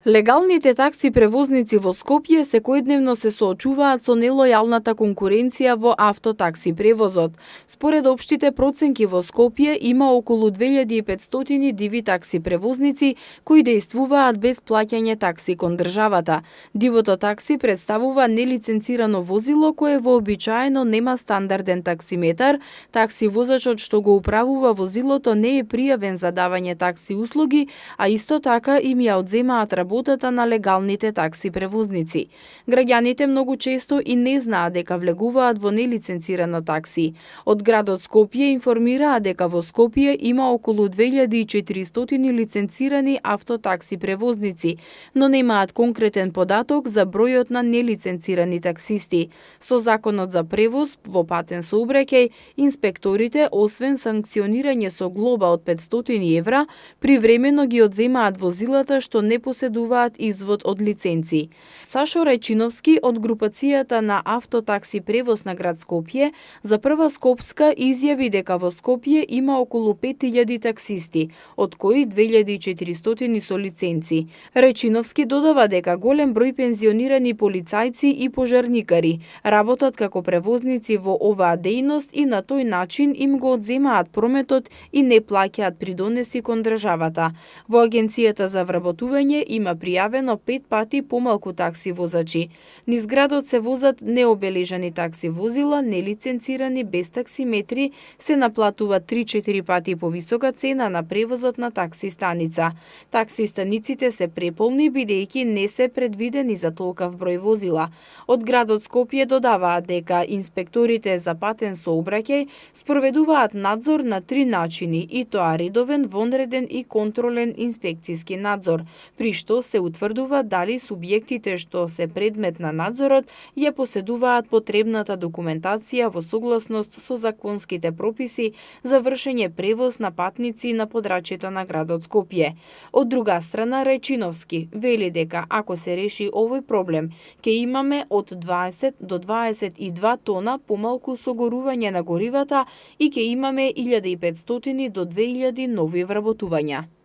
Легалните такси превозници во Скопје секојдневно се соочуваат со нелојалната конкуренција во автотакси превозот. Според општите проценки во Скопје има околу 2500 диви такси превозници кои дејствуваат без плаќање такси кон државата. Дивото такси представува нелиценцирано возило кое вообичаено нема стандарден таксиметар, такси возачот што го управува возилото не е пријавен за давање такси услуги, а исто така им ја одземаат работата на легалните такси превозници. Граѓаните многу често и не знаат дека влегуваат во нелиценцирано такси. Од градот Скопје информираат дека во Скопје има околу 2400 лиценцирани автотакси превозници, но немаат конкретен податок за бројот на нелиценцирани таксисти. Со Законот за превоз во патен сообраќај, инспекторите, освен санкционирање со глоба од 500 евра, привремено ги одземаат возилата што не поседуваат извод од лиценци. Сашо Рајчиновски од групацијата на автотакси превоз на град Скопје за Прва Скопска изјави дека во Скопје има околу 5000 таксисти, од кои 2400 со лиценци. Рајчиновски додава дека голем број пензионирани полицајци и пожарникари работат како превозници во оваа дејност и на тој начин им го одземаат прометот и не плаќаат придонеси кон државата. Во Агенцијата за вработување има пријавено 5 пати помалку такси возачи. Низ градот се возат необележани такси возила, нелиценцирани без таксиметри, се наплатува 3-4 пати повисока цена на превозот на такси станица. Такси станиците се преполни бидејќи не се предвидени за толкав број возила. Од градот Скопје додаваат дека инспекторите за патен сообраќај спроведуваат надзор на 3 начини, и тоа редовен, вонреден и контролен инспекциски надзор, при што се утврдува дали субјектите што се предмет на надзорот ја поседуваат потребната документација во согласност со законските прописи за вршење превоз на патници на подрачјето на градот Скопје. Од друга страна, Рајчиновски вели дека ако се реши овој проблем, ќе имаме од 20 до 22 тона помалку согорување на горивата и ќе имаме 1500 до 2000 нови вработувања.